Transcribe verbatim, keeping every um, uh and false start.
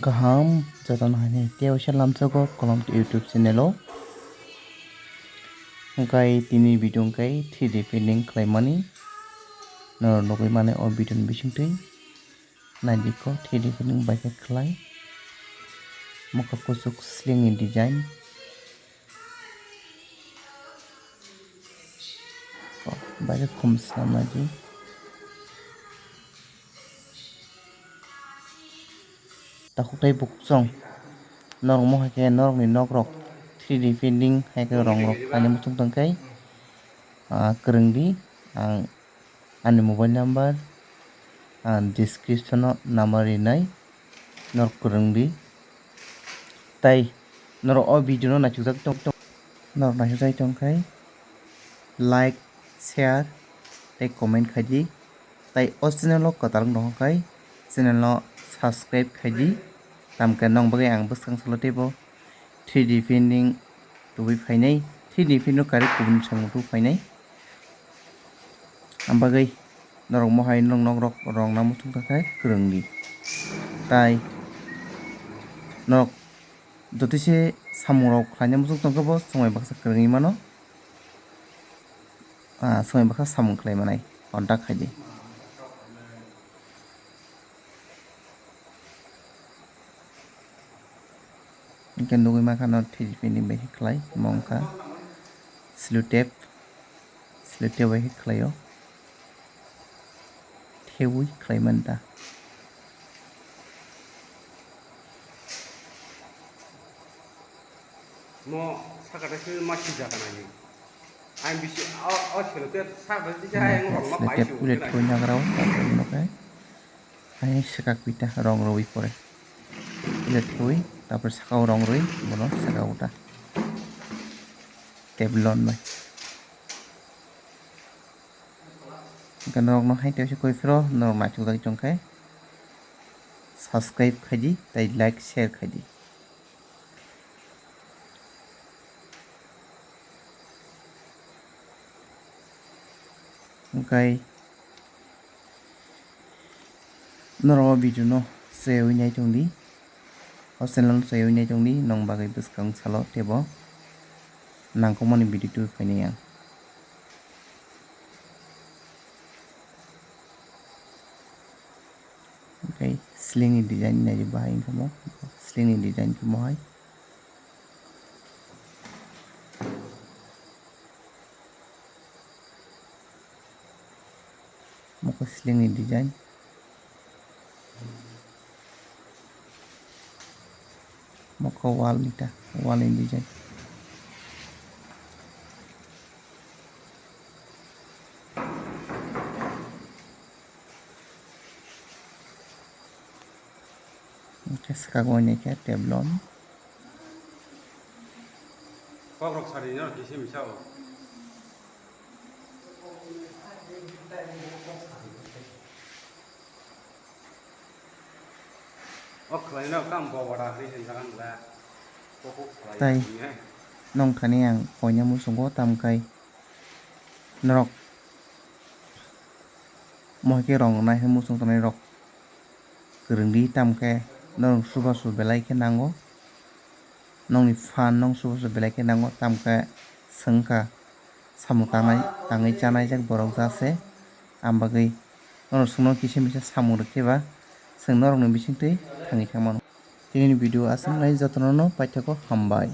Kaham jotono hai tei waisa lamsogo Kolom YouTube channel o. Hwnkhe tini video hwnkhe three D printing khlaimani. Norok nugwi mano o video ni bisingtwi. Naidi kho three D printing bai khe khlai. Mokha kuchuk slingni design. Kok bai khe khum swnam naidi. Takhuk tei bukhuk chwng norok mohai khe norokni nokrok three D printing hai khe rong rok khaina muchung tongkhe, ah, kwrwngdi. Ang ani mobile number, ah, description o number rinai norok kwrwngdi. Tai norok o video no naisukjak tong, tong, norok naisukjak tongkhe like, share tei comment khaidi. Tai o channel o kwtal wng tongkha khai channel no subscribe khaidi. Tamkhe nong bagwi ang bwskang salo teibo three D printing tubui phainai, three D printing no kari kubun samung tubui phainai. Ang bagwi norok mohai norok nokrok rongna muchung tongkha kwrwngdi. Tai norok jotise samung rok khlaina muchung tongkhe bo chwngbai baksa kwrwngwi mano. Ah, swngwi bwkha samung khlai manai contact khaidi. Hwnkhe nugwi mankha no three D printing bai khe khlai, omo wngkha sellotape, sellotape bai khe khlaio, thewi khlai manta. Mo saka da se ma sijak nai. Ang bisi o, o sellotape saka da se. Sellotape ulet thoi nagra o, taphore bono khe hai swkak pita rong rwi pore. Ulet thoi taphore saka o rong rwi bono saka o ta. Teflon bai. Hwnkhe norokno hai teisa koi phiro norok naithok jagwi tongkhe subscribe khaidi tei like share khaidi. Hwnkhe norok o video no srewi nai tongdi, o channel no srewi nai tongdi, nong bagwi bwskang salo teibo nangkukmani video tubui phainai ang. Hwnkhe slingni design naidi bahai wngkha mo, slingni design khe mohai. Mokho slingni design. Mokho wall ni ta, wall ni design. Hwnkhe swkang o hwnwi khe teflon. Kok rok sari no kisi misa o. O khlai no kam bo wada hwnwi sinjagan le. Kok kok khlai. Tai nong thani ang koina muchungo tamkai norok mohai khe rong rwnai hwnwi muchung tongnai rok kwrwngdi tamkhe norok subasu belai khe nango. Nongni phan nong subasu belai khe nango, tamkhe swngkha samung tangnai, tangwi chanaijak borok ja se. Ang bagwi norok chwngno kisa misa samung rwkhe ba chwng norokni bisingtwi thangwi thangmano. Tinini video aswk nai jotono no paithago hambai.